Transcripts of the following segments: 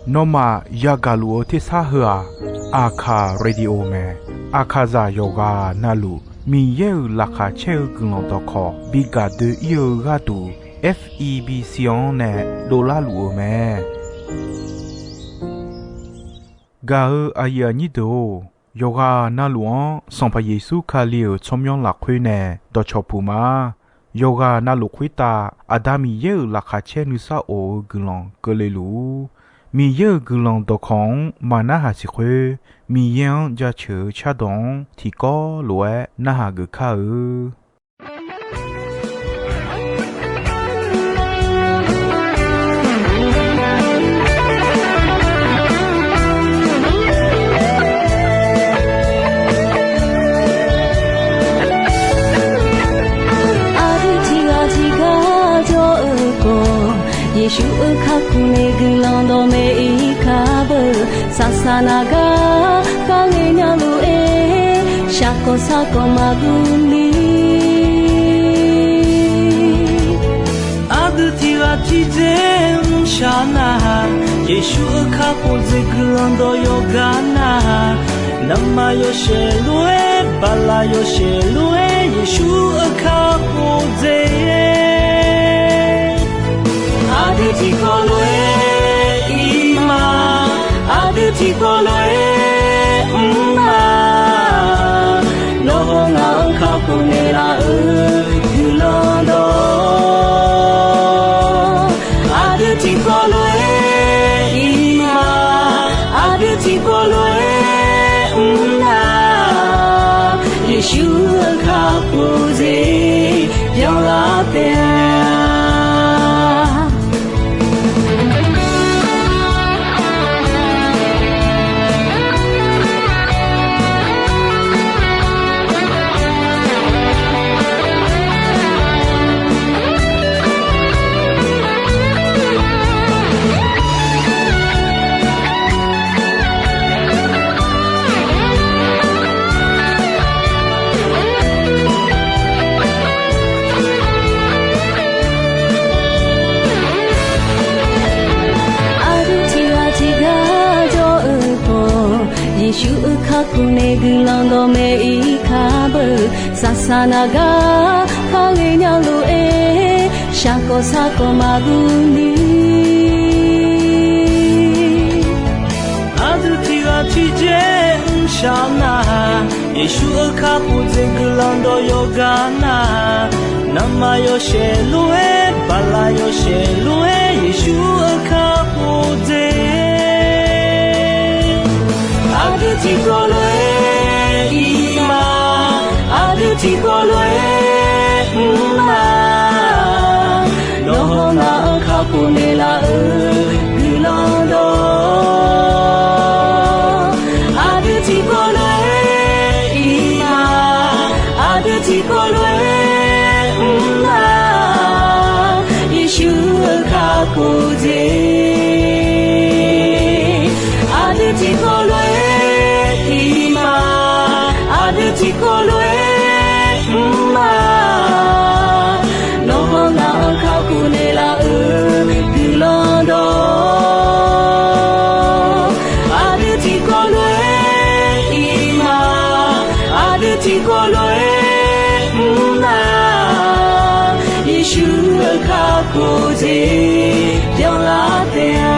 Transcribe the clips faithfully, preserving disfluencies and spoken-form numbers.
Nawmaf yagaq luf-eu tersar heu-aq, Aqkaq Radio mae. Aqkaqzaq yawqghaq navluf Miqyaer-euq laqkhaq caer-eu guiqlanq dawqkawq bi gaq doe-ir-eu gharduq, F E B C-anr nae dovlar luf-eu mae. Gaq-eu aqyuif aqnyir deuq-or, yawqghaq navluf-anr Sanqpaq Yeqsur Kali-euq tsawrmyanr lafkhoer nae dawqcawq puq ma. Yawqghaq navluf khoertav Aqda Miqyaer-euq laqkhaq caer nuisar of-eu guiqlanq keuvle luf-ur. Miqyaer-euq guiqlanq dawqkawq-anr maq narhaq siq khoer, Miqyaer-anr jaceuq-eu cardawq-anr tiqkawv lof-aer narhaq geuf kar-eu. Aqdui tiqghaq tiqgar jawr-eu khawf, Yeqsur-euq kakhof nae guiqlanq dawqmaeq-ir kar beu. Saqsaq naq gar kharghae nya lof-aer, shaqkawq sarkawq maqguv ni. Aqdui tiqghaq tiqdzer mrshaq nar-aq, Yeqsur-euq kakhof dzaeq guiqlanq dawq yawqgar nar-aq, navmaqyawshaef lof-aer, baqlaqyawshaef lof-aer, Yeqsur-euq kakhof dzaeq. Aqdui tiqkawv lof-aer ir ma, aqdui tiqkawv lof-aer mr ma. Nawr hawr ngaq-anr kakhof naeqlaf-euq guiqlanq dawq, aqdui tiqkawv lof-aer ir ma, aqdui tiqkawv lof-aer mr nar, Yeqsur-euq kakhof dzaeq byanlar taef-a. Aqdui tiqghaq tiqgar jawr-eu khawf, Yeqsur-euq kakhof nae guiqlanq dawqmaeq-ir kar beu. Saqsaq naq gar kharghae nya lof-aer, shaqkawq sarkawq maqguv ni. Aqdui tiqghaq tiqdzer mrshaq nar-aq, Yeqsur-euq kakhof dzaeq guiqlanq dawq yawqgar nar-aq, navmaqyawshaef lof-aer, baqlaqyawshaef lof-aer, Yeqsur-euq kakhof dzaeq. Aqdui tiqkawv lof-aer ir ma, aqdui tiqkawv lof-aer mr ma. Nawr hawr ngaq-anr kakhof naeqlaf-euq guiqlanq dawq, aqdui tiqkawv lof-aer ir ma, aqdui tiqkawv lof-aer mr ma. Yeqsur-euq kakhof dzaeq, aqdui tiqkawv lof-aer ir ma, aqdui tiqkawv lof-aer mr ma. Nawr hawr ngaq-anr kakhof naeqlaf-euq guiqlanq dawq, aqdui tiqkawv lof-aer ir ma, aqdui tiqkawv lof-aer mr ma. Yeqsur-euq kakhof dzaeq byanlar taef-a.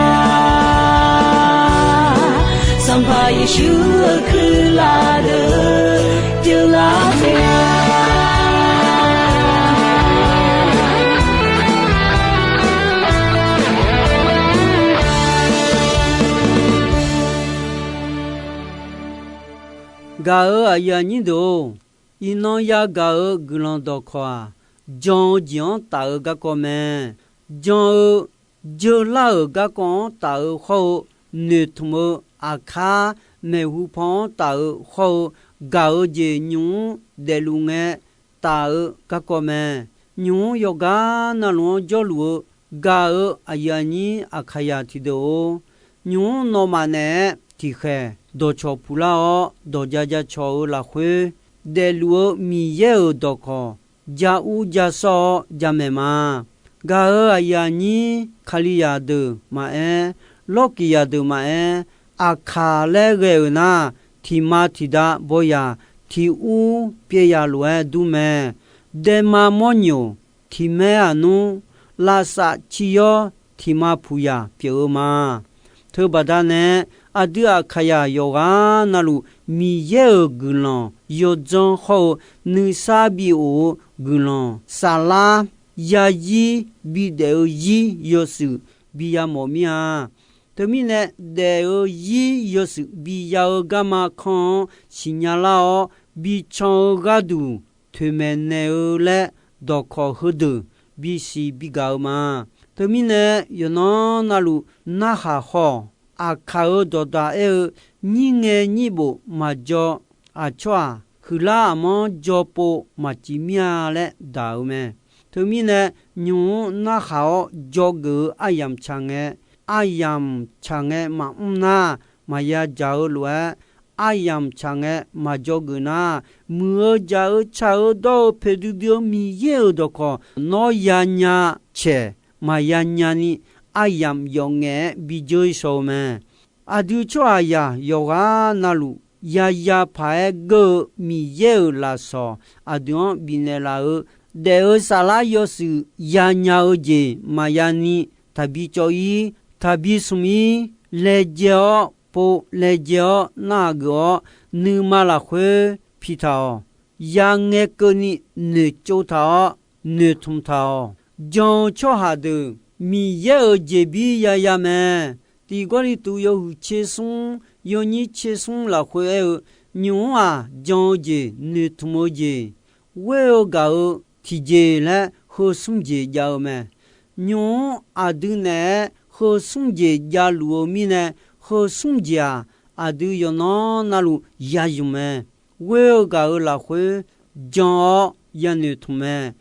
Sanqpaq Yeqsur-euq kuirlaf deuq byanlar taef-a. Gaq-euq aqyuif aqnyir deuq-or, iqnan yagaq-euq guiqlanq dawqkawq-aq, jan-eu jeq-anr taf-eu garkawv mae. Jan-eu jeurlar-euq garkawv-anr taf-eu hawr-eu, noeqtmq-eu aqkar maeqhu paw-anr taf-eu hawr-eu, gaq-eu jeq nymq-mr daefluf ngae taf-eu garkawv mae. Nymq-mr yawqgar navluf-anr jawrluf-eu gaq-eu aqyuif aqnyir Aqkaqyaq tiqdeuq-or, nymq-mr nawmaf naeq-aer tiqkhaeq dawqcawq puqlar-awr, dawqja jacawq-eu lafkhoer daefluf-eu Miqyaer-euq dawqkawq ja ur ja sawr-awr jamaeq ma. Gaq-euq aqyuif aqnyir Kalizaq deuq maqaer, lawrkiqzaq deuq maqaer, aqkaq laer ghae-euq nar, tiqma tiqda bawzaq tiq ur pyaev zaq lof-aer dur mae. Daema mawrnyoq tiq maer aqnmr, lavsav cir yawr tiqma puq zaq pyeuf-eu ma. Teubaqda nae, aqdui aqkaqzaq yawqghaq navluf Miqyaer-euq guiqlanq yawdzanr hawr-eu nuisar bi of-eu guiqlanq saflar yazir bidaef-eu zir yawshuif bi yamawf mir-a. Teumirnae, daef-eu zir yawshuif biya-eu garma kanr-anr siqnya lar-awr, bican-eu gharduq toeqmaeq naeq-eu laer dawqkawq heudeuq bisiq bigaq-eu ma. Teumirnae, yawqnan navluf narhaq haw-awq. Aqkaq-euq dawqdaq aer-eu, Nyir ngae nyir bof maqjaw. Aqcawq-aq, huiqlar aqmanr jawr pov maqcif mir-a laer daq-eu mae. Teumirnae, nymq-mr narhaq-awr dzawgeuf-eu aryamq tsaq ngae, aryamq tsaq ngae maqmr nar, maqya dzaq-eu lof-aer, aryamq tsaq ngae maqdzawgeuf nar, muiq-eu jaq-eu tsaq-eu dawr-eu poeqdui dui-eu Miqyaer-euq dawqkawq nawr yanya caeq maqya nyani, aryamq yawf ngaef-aer bijeur-ir shaw-eu mae. Aqdui tsawrhaqzaq yawqghaq navluf yaya paq-aer geur-eu Miqyaer-euq lafsawq aqdui-anr bifnaeq laf-eu, daef-eu saflar yawshuif yanya-eu jeq maqya ni, taqbi cawv-ir, taqbi smq-ir, laejae-awr pov, laejae-awr narhaq geuf-awr, nuima lafkhoer piqtaq-awq. Yangae keuvni noeqtsov taq-awr, noeqtmq taq-awq. Jan-eu tsawrhaq deuq Miqyaer-euq jeqbir yaya mae. Tiq Gawrliqtu yawhuiq tser smr, yawnyir tser smr lafkhoer aer-eu, nymq-mr-aq, jan-eu jeq, noeqtmq-eu jeq, ghoer-eu gaq-eu tiqjeq laer heu smr jeq jav-eu mae. Nymq-mr aqdui naeq-aer heu smr jeq javluf-eu mirnae, heu smr jeq-aq, aqdui yawqnan navluf ya zmq mae. Ghoer-eu gaq-eu lafkhoer jan-awr yanoeqtmq mae.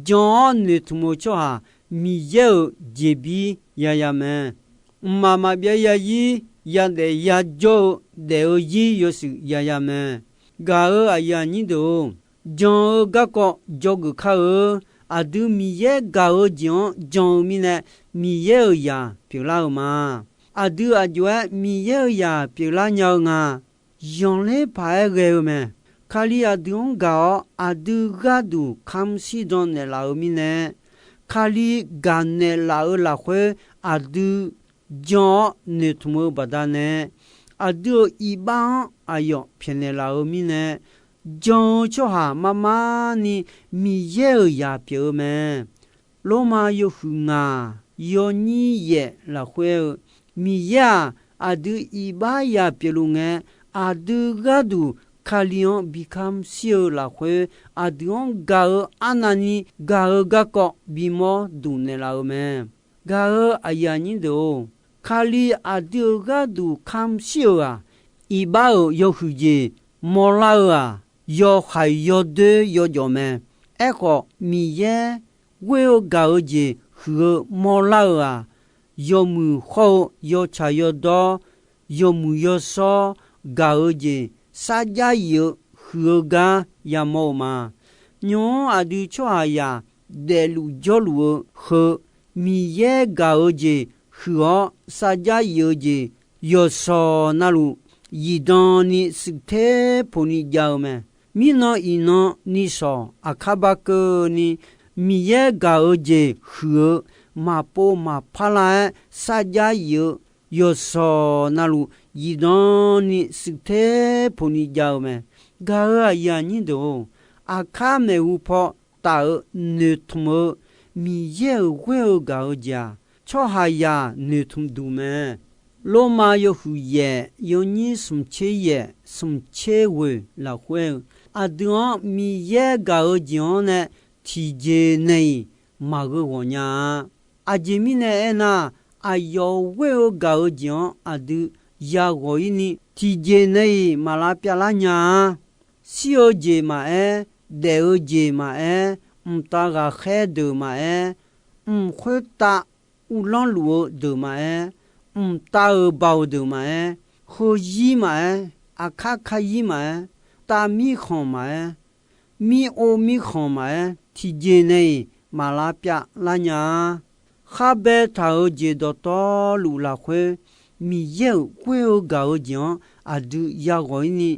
Jan-awr noeqtmq-eu tsawrhaq Miqyaer-euq jeqbir yaya mae. Mqmaq maqbyav yazir yadaef yajawr-eu daef-eu zir yawshuif yaya mae. Gaq-eu aqyuif aqnyir deuq-or, jan-eu garkawv dzawgeuf kar-eu. Aqdui Miqyaer gaq-eu jeq-anr jan-eu mirnae, Miqyaer-euq zaq pyeuflar-eu ma. Aqdui aqjox-aer Miqyaer-euq zaq pyeuflar nya-eu nga. Zanqler paq-aer ghae-eu mae. Kali aqdui-anr gaq-awr aqdui gharduq kamq shirdan naeqlaf-eu mirnae, Kali gaqnaeq laf-eu lafkhoer aqdui jan-awr noeqtmq-eu baqdanae, aqdui-euq iqbax-anr aqyawf pyaeqnaeq laf-eu mirnae, jan-eu tsawrhaq marmarni Miqyaer-euq zaq pyeuf-eu mae. Lormav yawhuiq ngaq yawnyir yaef lafkhoer-eu, Miqyaer-aq, aqdui iqbax zaq pyeufluf ngae, aqdui gharduq Kali-anr bi kamq shir-eu lafkhoer, aqdui-anr gaq-eu arnavni gaq-eu garkawv bimawr duq naeqlaf-eu mae. Gaq-eu aqyuif aqnyir deuq-or, Kali aqdui-euq gharduq kamq shir-euq-aq, iqbax-euq yawhuiq jeq mawrlar-eu-aq, yawhaiq yawdoer yawjawf mae. Aerkhawf, Miqyaer ghoer-eu gaq-eu jeq huiq-eu mawrlar-euq-aq, yawmuiq hawr-eu yawtsaq yawdawr, yawmuiq yawshawr gaq-eu jeq sarjax yif-eu huiq-eu gar yamawr-eu ma. Nymq-mr aqdui tsawrhaqzaq daefluf jawrluf-eu heu, Miqyaer gaq-eu jeq huiq-awr sarjax yif-eu jeq yawqshawq navluf zifdan ni shuif ter poqni jav-eu mae. Mirnan iqnan ni shawq aqkar bar keuvni, Miqyaer gaq-eu jeq huiq-eu maqpov maqpar lar-aer sarjax yif-eu yawqshawq navluf zifdan ni shuif ter poqni jav-eu mae. Gaq-eu aqyuif aqnyir deuq-or, aqkar maeqhu paw taf-eu noeqtmq-eu Miqyaer-euq ghoer-eu gaq-eu jeq-aq, tsawrhaqzaq noeqtmq duq mae. Lormav yawhuiq yaef yawnyir smq tser yaef smq tser ghoeq lafkhoer-eu, aqdui-anr Miqyaer gaq-eu jeq-anr nae tiqjeq nae-iq maqgheu ghawq nya-a. Aqjeq mirnae aernar, aqyawf ghoer-eu gaq-eu jeq-anr aqdui yaghawq-ir ni tiqjeq nae-iq maq lavpyav lar nya-a. Shir-eu jeq maqaer, daef-eu jeq maqaer, mqtav ghaqkhaer deuq maqaer, mq khoertav uvlanr luf-eu deuq maqaer, mqtav-euq baoq deuq maqaer, heuzir maqaer, aqkar karzir maqaer, tav mirkhanq maqaer, mir ov mirkhanq maqaer, tiqjeq nae-iq maq lavpyav lar nya-a. Khar baetaq-euq jeq dawqtawvluf lafkhoer, Miqyaer-euq ghoer-eu gaq-eu jeq-anr aqdui yaghawq-ir ni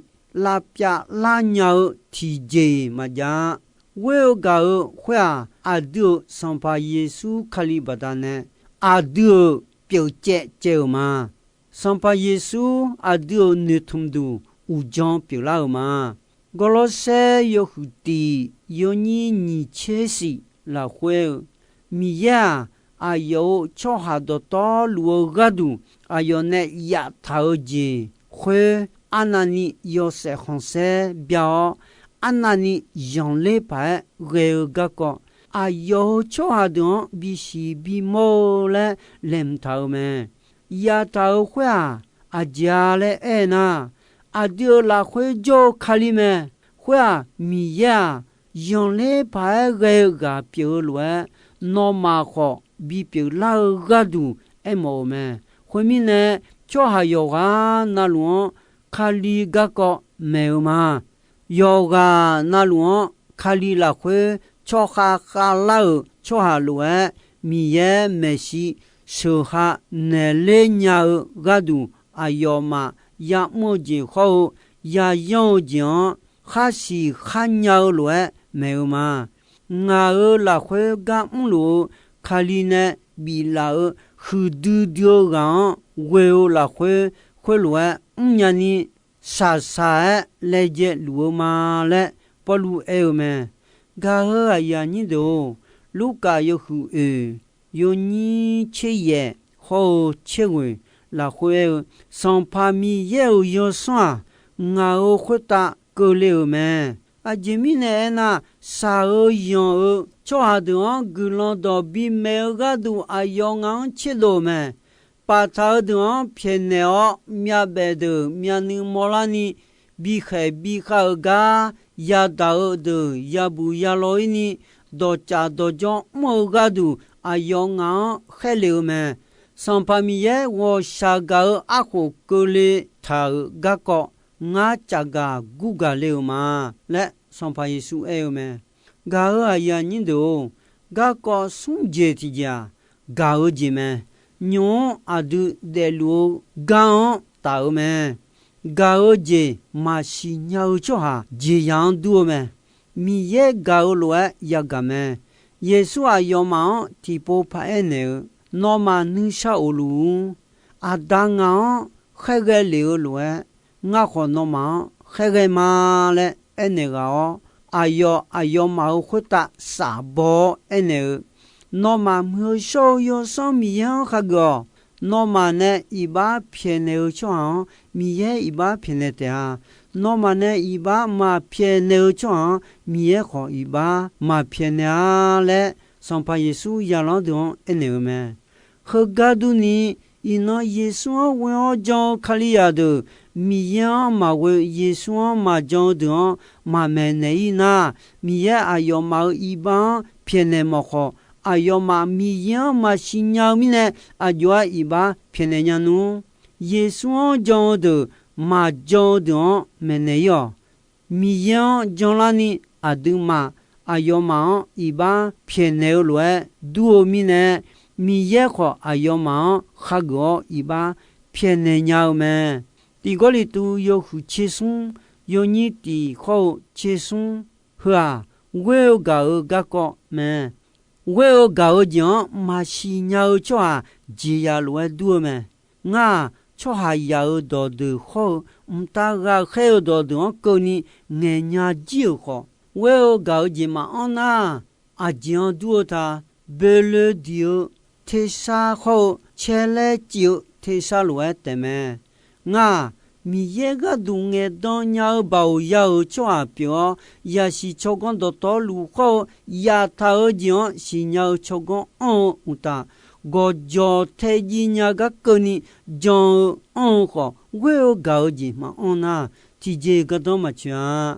lavpyav lar nya-eu tiqjeq-iq maqjav-a. Ghoer-eu gaq-eu khoer-aq, aqdui-euq Sanqpaq Yeqsur Kali baqdanae aqdui-euq pyeufcaev caev-euq ma. Sanqpaq Yeqsur aqdui-euq noeqtmq duq uqdzan pyeuflar-euq ma. Gawrlawrsaer yawhuiq tiq yawnyir nyiq tser shif lafkhoer-eu, Miqyaer-aq, aqyawf-euq tsawrhaq dawqtawvluf-eu gharduq aqyawf nae yaftaq-eu jeq khoer, arnavni yawshaef khanqsaer bya-awr, arnavni zanqler paq-aer ghae-eu garkawv, aqyawf-euq tsawrhaq deuq-anr bisiq bimawr-eu laer laeqhmq taq-euq mae. Yaftaq-euq khoer-aq, aqjeq-a laer aernar, aqdui-euq lafkhoer jawr-eu Kali mae. Khoer-aq, Miqyaer-aq, zanqler paq-aer ghae-eu ghaq pyeuf-eu lof-aer, nawmaf khawf bipyeuf lar-eu gharduq aermawf-euq mae. Khoermirnae, tsawrhaq yawqghaq navluf-anr Kali garkawv maeq-eu ma. Yawqghaq navluf-anr Kali lafkhoer tsawrkhav khavlar-euq tsawrhaq lof-aer, Miqyaer maeqshi sheuqha naeqler nya-eu gharduq, aqyawfmaf ya'mr-eu jeq hawr-eu yayanr-eu jeq-anr khar siq khar nya-eu lof-aer maeq-eu ma. Ngaq-euq lafkhoer gar mrluf-eu Kali nae biflaf-eu huiqdui dui-eu ghaq-anr ghoe-eu lafkhoer, khoerlof-aer mrnya ni shaqshaq-aer laejae luf-eu ma laer Pawrluv aer-eu mae. Gaq-euq aqyuif aqnyir deuq-or, Lurkaf yawhuiq oeq yawnyir tser yaef hawr-eu tser ghoeq lafkhoer aer-eu, Sanqpaq Miqyaer-euq Yawsanr-aq, ngaq-euq khoertav keuvle-euq mae. Aqjeq mirnae aernar, shaq-eu yanq-eu tsawrhaq deuq-anr guiqlanq dawq bimaeq-eu gharduq aqyawf ngaq-anr tserdov-euq mae. Paftaq-eu deuq-anr pyaeqnaeq-awr, myavbaef deuq myavnuiv mawrlarni, bikhaeq bikhav-euq gar yadaq-eu deuq yabuq yalaw-ir ni, dawqcaf dawqjawr mr-eu gharduq aqyawf ngaq-anr khaerlef-eu mae. Sanqpaq Miqyaer ghawqshaq gaq-eu arkhof keuvle taq-euq garkawv, ngar caqgaq gurgaq le-euq ma laer Sanqpaq Yeqsur aer-eu mae. Gaq-euq aqyuif aqnyir deuq-or, garkawv smr jeq tiqjeq-aq, gaq-eu jeq mae. Nymq-mr aqdui daefluf-eu gar-anr taf-eu mae. Gaq-eu jeq maqsiq nya-eu tsawrhaq jeqzaq-anr dur-eu mae. Miqyaer gaq-eu lof-aer yagaq mae. Yeqsur aqyawfmaf-anr tiqpov paq-aer naeq-eu, Nawmaf nuishar of luf-ur. Aqda ngaq-anr khaerghae lef-eu lof-aer, ngar khawf nawmaf-anr khaerghae ma laer aernaeq ghaq-awr, aqyawf aqyawfmaf-euq khoertav shafbaw-awr aernaeq-eu, Nawmaf muiq-eu shawr-eu Yawsanr Miqyaer-anr khageuf-awq. Nawmaf nae iqbax pyaeqnaeq-eu tsawrhaq-anr Miqyaer iqbax pyaeqnaeq taef-a. Nawmaf nae iqbax maqpyaeqnaeq-eu tsawrhaq-anr Miqyaer khawf iqbax maqpyaeqnaeq-a laer, Sanqpaq Yeqsur zaqlanr deuq-anr aernaeq-eu mae. Heugar durni, iqnan Yeqsur-anr ghoe-awr jan-eu Kalizaq deuq, Miqyaer-anr maqghoe Yeqsur-anr maqjan-eu deuq-anr maqmaeqnaeq-ir nar, Miqyaer aqyawfmaf-euq iqbax-anr pyaeqnaeq mawf khawf, aqyawfmaf Miqyaer-anr maqsiq nya-eu mirnae, aqjox-aer iqbax pyaeqnaeq nya nmr. Yeqsur-anr jan-eu deuq maqjan-eu deuq-anr maeqnaeq-ir-awq. Miqyaer-anr janlarni aqduimaf aqyawfmaf-anr iqbax pyaeqnaeq-eu lof-aer dur-eu mirnae, Miqyaer khawf aqyawfmaf-anr khageuf-awr iqbax pyaeqnaeq nya-eu mae. Tiq Gawrliqtu yawhuiq tser smr, yawnyir tiq hawr-eu tser smr heu-aq, ghoer-eu gaq-euq garkawv mae. Ghoer-eu gaq-eu jeq-anr maqsiq nya-eu tsawrhaq jeqzaq lof-aer dur-eu mae. Ngar-aq, tsawrhaqzaq-euq dawqdeuq hawr-eu mqtav ghaqkhaer-eu dawqdeuq-anr keuvni ngaeqnya jir-euq khawf, ghoer-eu gaq-eu jeq maqanr nar, aqjeq-anr dur-eu ta, boeloe diq-eu tersar hawr-eu caerlaer cif-eu tersar lof-aer taefmae. Ngar-aq, Miqyaer gharduq ngaeqdan nya-eu baoq ya-euq tsawrhaq pyeuf-awr, yasiq tsawrganr dawqtawvluf hawr-eu yaftaq-eu jeq-anr siqnya-eu tsawrganr anr-eu uqtaf, gawqjawq tae jiv nya gar keuvni jan-eu anr-eu khawf, ghoer-eu gaq-eu jeq maqanr nar, tiqjeq gardanr maqtsoeq-a.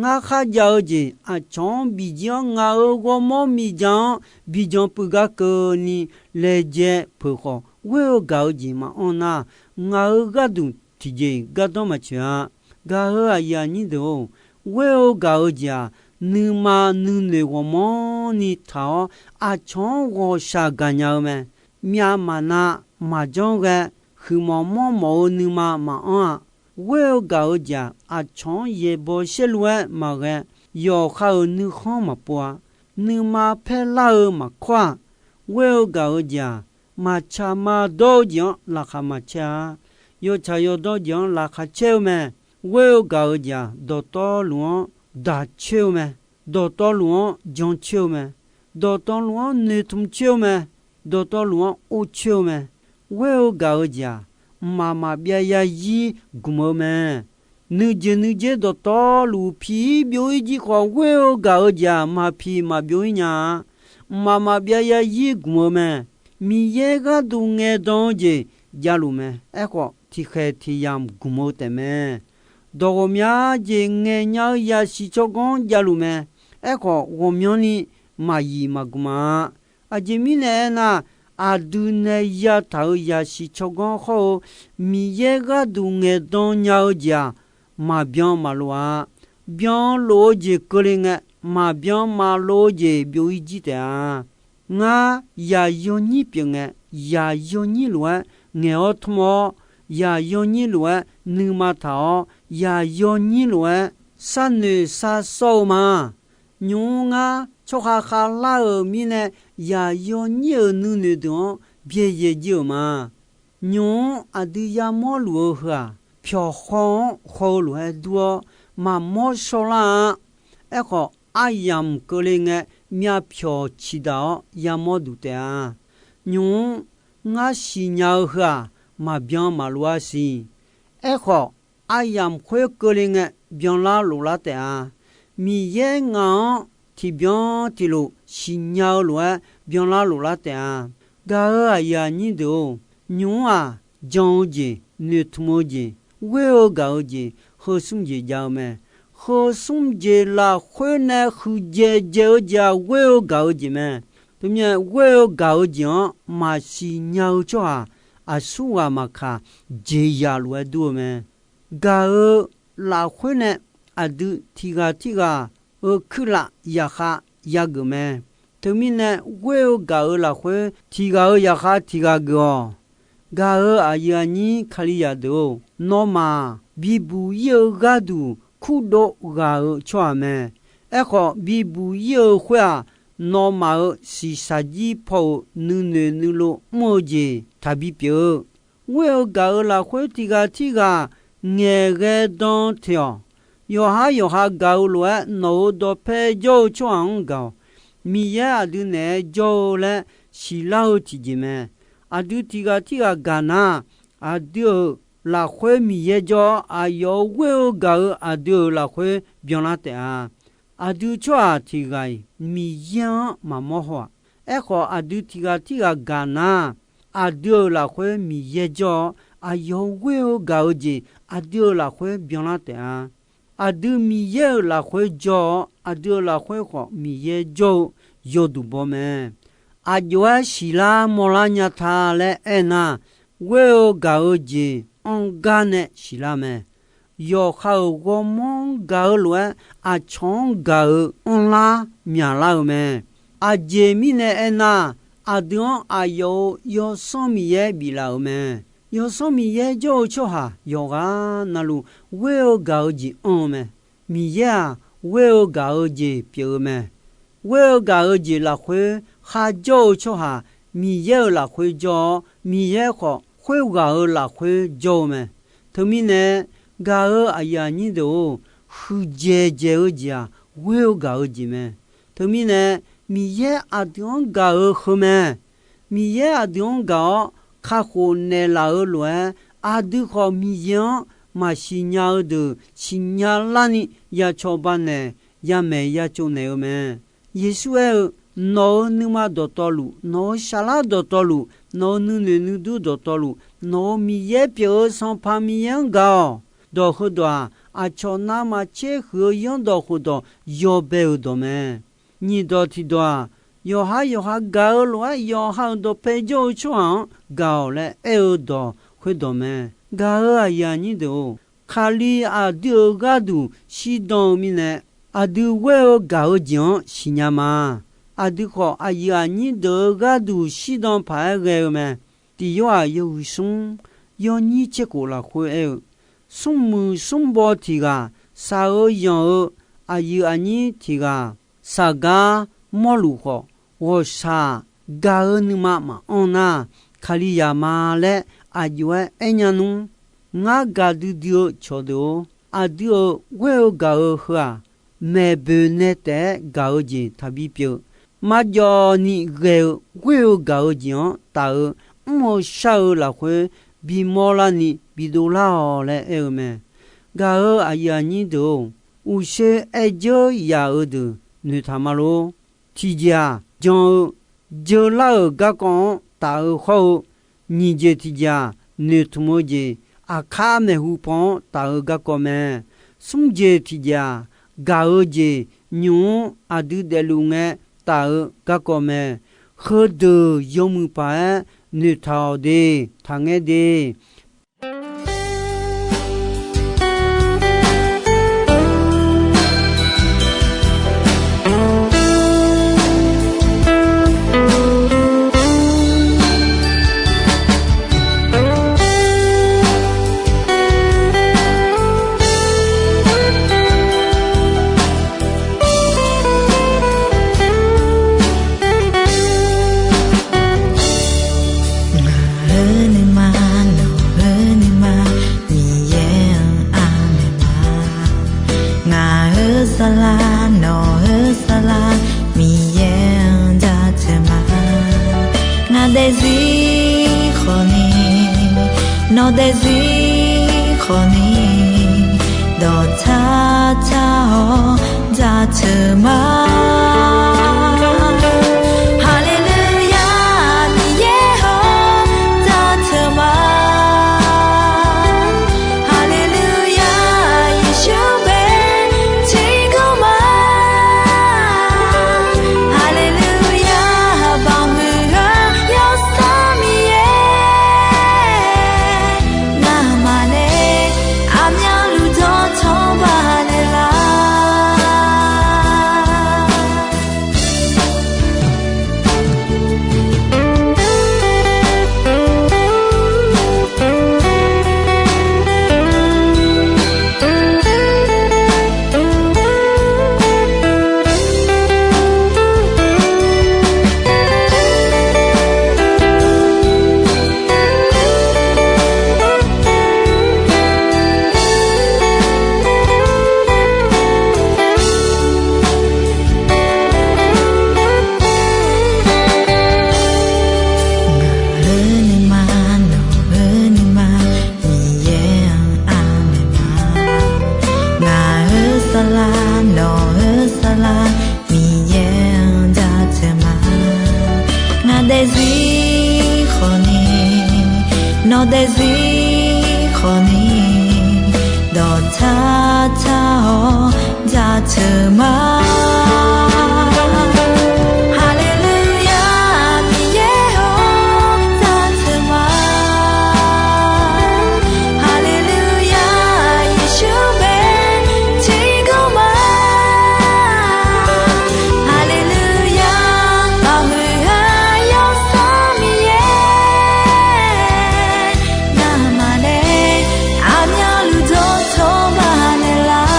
Ngar kharjav-eu jeq aqcawq-anr bijir-anr ngaq-euq ghawrmawr miqdzaq-anr bijan puiv gar keuvni laejae peuq khawf, ghoer-eu gaq-eu jeq maqanr nar, ngaq-euq gharduq tiqjeq gardanr maqtsoeq-a. Gaq-euq aqyuif aqnyir deuq-or, ghoer-eu gaq-eu jeq-aq, nuima nuinoeq ghawqmanrni taq-awr, aqcawq-anr ghawqshaq gaqnya-eu mae. Myavmaqnav maqjanr ghae, huiqmawf mawrmawf-eu nuima maqanr-a. Ghoer-eu gaq-eu jeq-aq, aqcawq-anr yaeqbawq saerlu-aer maqghae, yawqha-euq nuikhanr maqpov-a. Nuima paerlar-eu maqkawr-aq, ghoer-eu gaq-eu jeq-aq, maqtsaq maqdawr-eu jeq-anr laqkhaq maqcaer-a. Yawtsaq yawdawr jeq-anr laqkhaq caer-eu mae. Ghoer-eu gaq-eu jeq-aq, dawqtawvluf-anr daqcoer-eu mae. Dawqtawvluf-anr jancoer-eu mae. Dawqtawvluf-anr noeqtmq coer-eu mae. Dawqtawvluf-anr orcoer-eu mae. Ghoer-eu gaq-eu jeq-aq, mqmaq maqbyav yazir gmq-eu mae. Nuijeq nuijer dawqtawvluf piq-ir byov-ir jir khawf, ghoer-eu gaq-eu jeq-aq, maqpiq maqbyov-ir nya-a. Mqmaq maqbyav yazir gmq-eu mae. Miqyaer gharduq ngaeqdan-eu jeq javluf mae. Aerkhawf, tiqkhaeq tiq yamq gmq-eu taefmae. Dawq ghawqmya jeq ngaeqnya-eu yasiq tsawrganr javluf mae. Aerkhawf, ghawqmyanrni maqyiq maqgmq-a. Aqjeq mirnae aernar, aqdui nae yataq-euq yasiq tsawrganr hawr-eu Miqyaer gharduq ngaeqdan nya-eu jeq-aq, maqbyan maqlof-a. Byanlof-eu jeq keuvle ngae, maqbyan maqlof-eu jeq byov-ir jir taef-a. Ngar yaqyawnyir pyeuf ngae, yaqyawnyir lof-aer ngaeq-awr tmr-awr, yaqyawnyir lof-aer nuima taq-awr, yaqyawnyir lof-aer sharnoeq sharsawr-eu ma. Nymq-mr ngar tsawrhaq khavlar-euq mirnae, yaqyawnyir-euq nuinoeq deuq-anr byaeqyaeq jir-euq ma. Nymq-mr aqdui yamawr luf-eu heu-aq, pyawq khaw-anr khaw-eu lof-aer dur-awr, maqmawr shawrlar-a. Aerkhawf, aryamq keuvle ngae, myavpyawq ciqdaq-awr yamawr duq taef-a. Nymq-mr ngar siqnya-eu heu-aq, maqbyan maqlof-a siq. Aerkhawf, aryamq khoer keuvle ngae, byanlar loflar taef-a. Miqyaer ngaq-anr tiqbyan tiqlof siqnya-eu lof-aer byanlar loflar taef-a. Gaq-euq aqyuif aqnyir deuq-or, nymq-mr-aq, jan-eu jeq, noeqtmq-eu jeq, ghoer-eu gaq-eu jeq, heu smr jeq jav-eu mae. Heu smr jeq lafkhoer nae huiqdzaeq dzaeq-eu jeq-aq, ghoer-eu gaq-eu jeq mae. Teumirnae ghoer-eu gaq-eu jeq-anr maqsiq nya-eu tsawrhaq, aqsurghaq maqkaq, jeqzaq lof-aer dur-eu mae. Gaq-eu lafkhoer nae aqdui tiqghaq tirghaq-euq kuirlaf zaqkhav yageuf mae. Teumirnae ghoer-eu gaq-euq lafkhoer tiqghaq-euq zaqkhav tiqghaq geuf-awq. Gaq-euq aqyuif aqnyir Kalizaq deuq-or, nawmaf bibuq ir-eu gharduq kurdov ghaq-eu tsawrhaq mae. Aerkhawf, bibuq ir-eu khoer-aq, nawmaf-euq shiqshaq jir paw-euq nuinoeq nuilov mr-eu jeq taqbi pyeuf-eu. Ghoer-eu gaq-euq lafkhoer tiqghaq tirghaq ngaeqghae dan teq-awq. Yawqhar yawqha gaq-eu lof-aer nawq-euq dawqpae jawr-eu tsawrhaq-anr gaq-awq. Miqyaer aqdui naeq-aer jawr-eu laer siqlar-eu tiqjeq mae. Aqdui tiqghaq tirghaq gaq nar, aqdui-euq lafkhoer Miqyaer jawr-awr, aqyawf-euq ghoer-eu gaq-euq aqdui-euq lafkhoer byanlar taef-a. Aqdui tsawrhaq tiqghaq-iq Miqyaer-anr maqmawr haw-aq. Aerkhawf, aqdui tiqghaq tirghaq gaq nar, aqdui-euq lafkhoer Miqyaer jawr-awr, aqyawf-euq ghoer-eu gaq-eu jeq aqdui-euq lafkhoer byanlar taef-a. Aqdui Miqyaer-euq lafkhoer jawr-awr, aqdui-euq lafkhoer khawf Miqyaer jawr-eu yawduq baw mae. Aqjox-aer siqlar mawrlar nya ta laer aernar, ghoer-eu gaq-eu jeq anr gar nae siqlar mae. Yawqha-euq ghawrmawr-anr gaq-eu lof-aer, aqcawq-anr gaq-eu anrlar myaqlar-eu mae. Aqjeq mirnae aernar, aqdui-anr aqyawf-euq Yawsanr Miqyaer biflaf-euq mae. Yawsanr Miqyaer jawr-eu tsawrhaq yawqghaq navluf, ghoer-eu gaq-eu jeq anr-eu mae. Miqyaer-aq, ghoer-eu gaq-eu jeq pyeuf-eu mae. Ghoer-eu gaq-eu jeq lafkhoer kharjawr-eu tsawrhaq, Miqyaer-euq lafkhoer jawr-awr, Miqyaer khawf, khoerghaq-euq lafkhoer jawr-eu mae. Teumirnae, gaq-euq aqyuif aqnyir deuq-or, huiqdzaeq dzaeq-eu jeq-aq, ghoer-eu gaq-eu jeq mae. Teumirnae, Miqyaer aqdui-anr gaq-eu heu mae. Miqyaer aqdui-anr gaq-awr kakhof naeqlaf-eu lof-aer, aqdui khawf Miqyaer-anr maqsiq nya-eu deuq siqnya larni ya cawba naeq, ya maeq ya tsovnaeq-eu mae. Yeqsur aer-eu, Nawq-euq nuima dawqtawvluf, nawq-euq saflar dawqtawvluf, nawq-euq nuinoeq nuidur dawqtawvluf, nawq-euq Miqyaer pyeuf-eu Sanqpaq Miqyaer-anr gaq-awq. Dawq heudawq-aq, aqcawq navmaqtser huiq-eu zanrdawq khofdawq yawbae-euq dawq mae. Nyiq dawq tiqdawq-aq, yawqhar yawqha gaq-eu lof-aer yawqha-euq dawqpae jawr-eu tsawrhaq-anr gaq-awq laer aer-eu dawq khoerdawq mae. Gaq-euq aqyuif aqnyir deuq-or, Kali aqdui-euq gharduq shirdan-eu mirnae, aqdui ghoer-eu gaq-eu jeq-anr siqnya ma. Aqdui khawf, aqyuif aqnyir deuq-euq gharduq shirdan paq-aer ghae-eu mae. Tiq Yorhaq yawhuiq smr, yawnyir tser khof lafkhoer aer-eu, smrmuiq smrbaw tiq ghaq, shaq-eu yanq-eu aqyuif aqnyir tiq ghaq, shaq gar mawrluf khawf, ghawqshaq gaq-eu nuima maqanr nar, Kalizaq ma laer aqjox-aer aernya nmr. Ngar gaqdui dui-eu cawqdeuq-or, aqdui-euq ghoer-eu gaq-eu heu-aq, maeqboeq nae taef-aer gaq-eu jeq taqbi pyeuf. Marjawv ni ghae-eu ghoer-eu gaq-eu jeq-anr taf-eu mr-eu shar-eu lafkhoer bimawr larni bidov lar-awq laer aer-eu mae. Gaq-eu aqyuif aqnyir deuq-or, uqshoe aer dzeur yaf-eu deuq noeqtaq ma lor. Tiqjeq-aq, jan-eu dzeur lar-euq garkawv-anr taf-eu hawr-eu, nyiq jeq tiqjeq-aq, noeqtmq-eu jeq aqkar maeqhu paw-anr taf-eu garkawv mae. Smr jeq tiqjeq-aq, gaq-eu jeq nymq-mr aqdui daefluf ngae taf-eu garkawv mae. Heudeuq yawmuiq paq-aer noeqtaq-awq de, taqngaer de. Ngaq-euq nuima, nawq-euq nuima, Miqyaer-anr aqmaeq ma. Ngaq-euq saflar, nawq-euq saflar, Miqyaer-anr jaceuq ma. Ngaq daefzir khawfni, nawq daefzir khawfni, dawqtsar tsar-awr jaceuq ma. Haleluya, Miqyaer-or, jaceuq ma. Haleluya, Yeqsur bae tiqkawv ma. Haleluya, baoq muiq-eu Yawsanr Miqyaer, ngamaf nae aqmyanluf dawqtawq baqnaeq lar. Ngaq-euq nuima, nawq-euq nuima, Miqyaer-anr aqmaeq ma. Ngaq-euq saflar, nawq-euq saflar, Miqyaer-anr jaceuq ma. Ngaq daefzir khawfni, nawq daefzir khawfni, dawqtsar tsar-awr jaceuq ma. Haleluya, Miqyaer-or, jaceuq ma. Haleluya, Yeqsur bae tiqkawv ma. Haleluya, baoq muiq-eu Yawsanr Miqyaer, ngamaf nae aqmyanluf dawqtawq baqnaeq lar.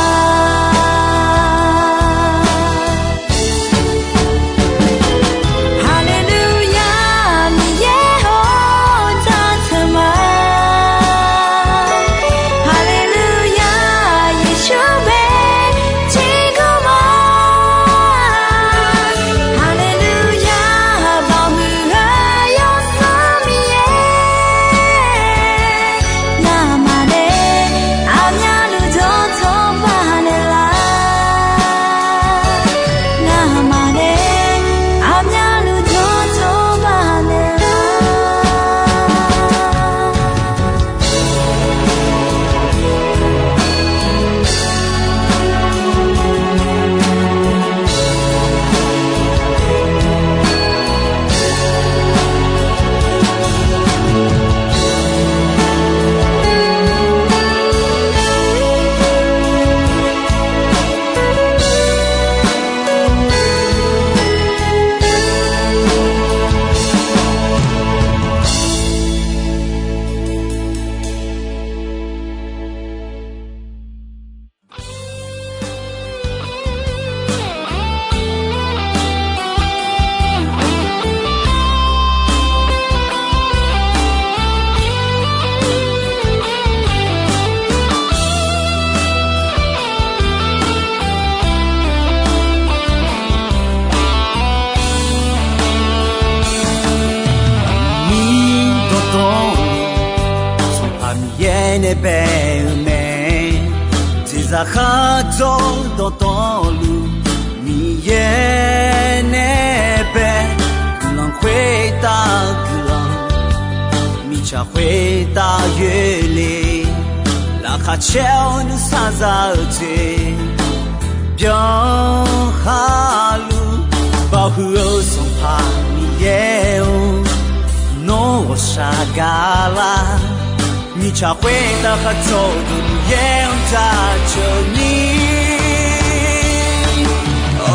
nae bae-eu mae. Jeqzaq khardzawr dawqtawvluf Miqyaer nae bae, guiqlanq khoertav guiqlanq, mirtsaq khoertav yoerle, laqkhaq caer-awr nuisar za-eu jeq byan khaluf, baoq huiq-eu Sanqpaq Miqyaer-or, nawr ghawqshaq gaqlar. Mirtsaq khoertav khardzawr-eu Miqyaer-anr jaceuq ni,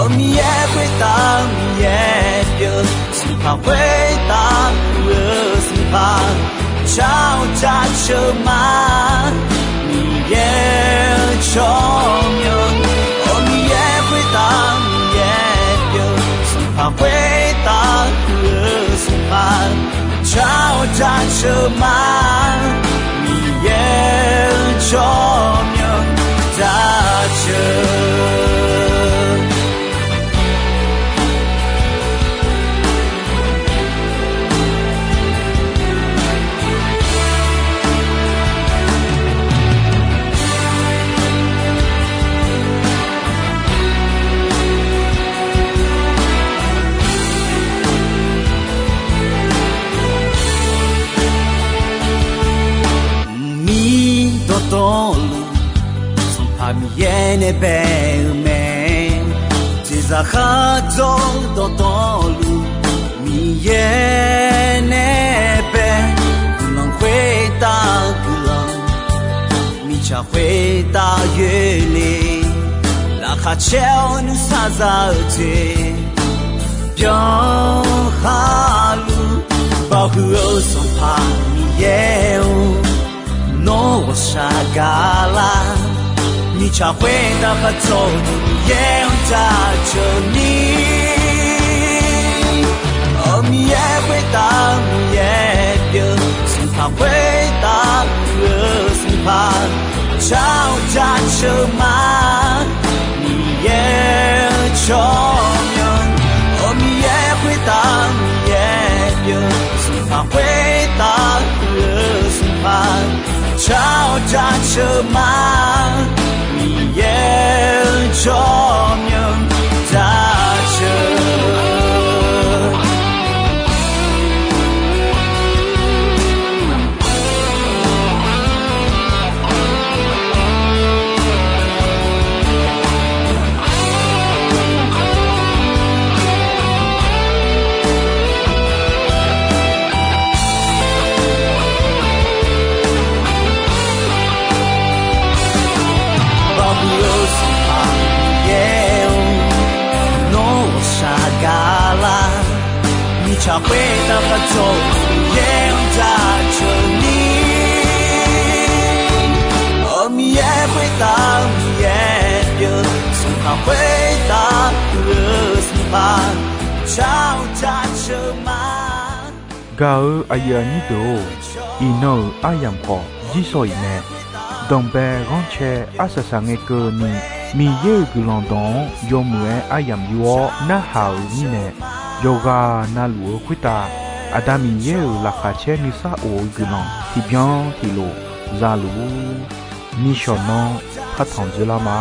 Aqmiqyaer khoertav Miqyaer pyeuf, Sanqpaq khoertav huiq-eu Sanqpaq, jar-awr jaceuq ma. Miqyaer-eu tsawrmyanr, Aqmiqyaer khoertav Miqyaer pyeuf, Sanqpaq khoertav huiq-eu Sanqpaq, jar-awr jaceuq ma. Miqyaer-eu tsawrmyanr jaceuq Mqmir dawqtawvluf, Sanqpaq Miqyaer nae bae-eu mae. Jeqzaq khardzawr dawqtawvluf, Miqyaer nae bae, guiqlanq khoertav guiqlanq, mirtsaq khoertav yoerle, laqkhaq caer-awr nuisar za-eu jeq byan khaluf, baoq huiq-eu Sanqpaq Miqyaer-or, nawr ghawqshaq gaqlar. Mirtsaq khoertav khardzawr-eu Miqyaer-anr jaceuq ni, Aqmiqyaer khoertav Miqyaer pyeuf, Sanqpaq khoertav huiq-eu Sanqpaq, jar-awr jaceuq ma. Miqyaer-eu tsawrmyanr, Aqmiqyaer khoertav Miqyaer pyeuf, Sanqpaq khoertav huiq-eu Sanqpaq, jar-awr jaceuq ma. Miqyaer-eu tsawrmyanr jaceuq Baoq huiq-eu Sanqpaq Miqyaer-or, nawr ghawqshaq gaqlar. Mirtsaq khoertav khardzawr-eu Miqyaer-anr jaceuq ni, Aqmiqyaer khoertav Miqyaer pyeuf, Sanqpaq khoertav huiq-eu Sanqpaq, jar-awr jaceuq ma. Gaq-eu aqyuif aqnyir deuq-or, iqnan-euq aryamq khawf jirsawq iq mae. Danqbae ghanrcae arsaq saq ngae keuvni, Miqyaer-euq guiqlanq dawq-anr yawmuiq-aer aryamq yur-awr narhaq-euq mirnae, yawqghaq navluf-eu khoertav Aqda Miqyaer-euq laqkhaq caer nuisar of-eu guiqlanq tiqbyan tiqlof za luf-ur. Nishawq nanr partanq dzoerlar ma.